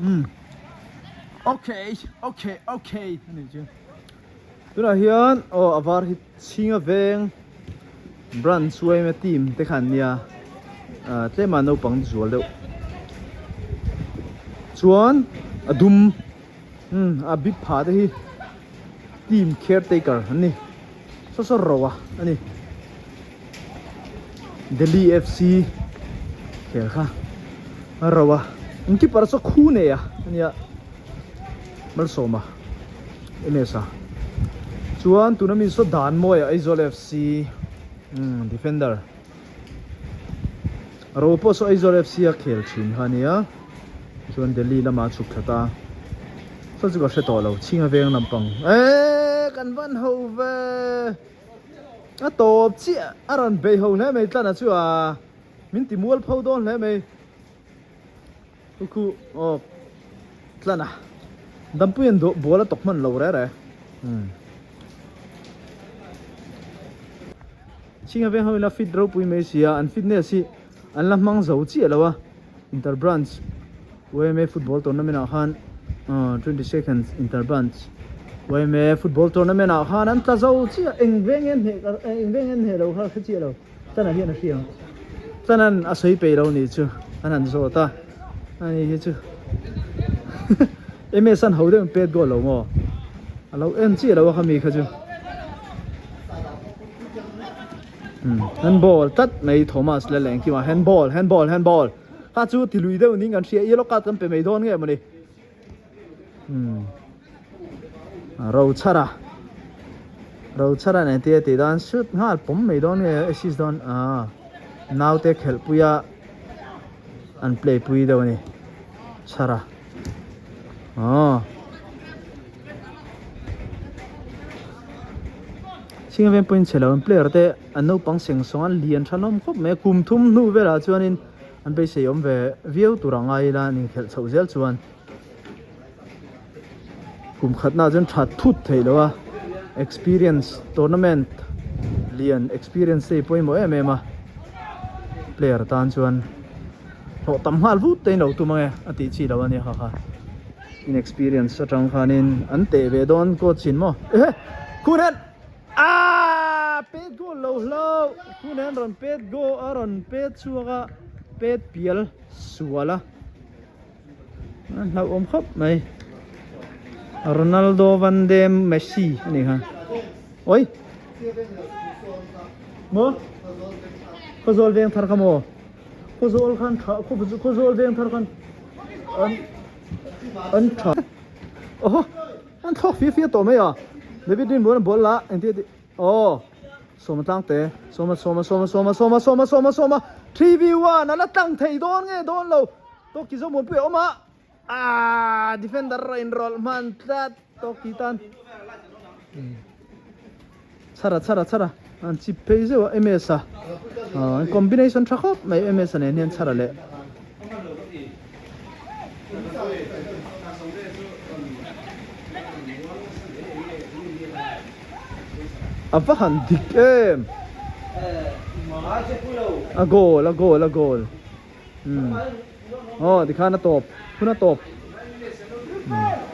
Umm okay okay okay a nih chu tunah hian aw a var hi chhinga veng branch yma team te kha an nia ah tlema naupang zual deuh chuan a dum umm a bip phah te hi team caretaker an ni saw saw ro a a ni Delhi FC khel kha a ro a an keeper saw khu nei a ania Malsawma MS a chuan tuna mi saw dan mawi a Aizawl FC umm defender ro pawh saw Aizawl FC a khel thin kha ania chuan Delhi lamah a chhuk thla ta saw chu ka hre tawh lo chhinga veng lampang eee kan van ho ve. A tawp chiah a rawn bei ho hle mai tlan a chu a min ti mual pho dawn hle mai khu khu aw tlan a dampui an duh bual a tawk hman lo re re umm chhinga veng ho ila fit ropui mai sia an fitness hi an la hmang zo chiah lo a inter branch yma football tournament ah khan ah 22nd inter branch yma football tournament ah khan an tla zo chiah eng veng en hneh eng veng en hneh lo kha hre chiah lo tana hian a hria ang tanan a sawi peih lo nih chu an han zawt a ani hi chu ms an ho deuh in pet goal lo maw a lo en chiah lo a kha mi kha chu. Handball tlat mai Thomas leh engkim ah handball handball handball kha chu ti lui deuh niin kan hria yellow card kan pe mai dawn nge mawni umm ro chhar a ro chhar a engtia tih dan shoot nghal pawm mai dawn nge assist dawn ah naute khelh pui a an play pui deuh a ni chhar a aw. Chhinga veng pawhin chhe lo an player te an naupang seng sawng an lian tha hlawm khawp mai a kum thum hnu velah chuanin an beisei awm ve viau tur a ngai ila an inkhelh chhoh zel chuan kum khatna chuan that thut theih loh a experience tournament lian experience te hi pawimawh em em a player tan chuan hlawh tam nghal vut te in lo tum ange a tih chi loh a nia kha kha. Inexperience atang khanin an teh ve dawn coach in maw ehe khun hian aaa pet goal lo hlo khun hian rawn pet goal a rawn pet chhuak a pet pial sual a a hlauhawm khawp mai Ronaldo Van Dam Messi a ni kha oi maw Khawzawl veng thar kha maw Khawzawl khan tha Khawzawl veng thar khan an an tha aw an thlawk fia fia tawh mai a David Rinmuan a ball a engtia tih aw sawma tlang te sawma sawma sawma sawma sawma sawma sawma sawma 3v1 a la tlang thei dawn nge dawn lo tawk ki Zomuanpuia a awm a aaa defender a inrawlh hman tlat tawk ki tan chhara chhara chhara an chip phei zeuh a ms a an combination tha khawp mai ms a nen hian chhara leh a va han dik em a goal a goal a goal umm aw tikhan a tawp hun a tawp umm.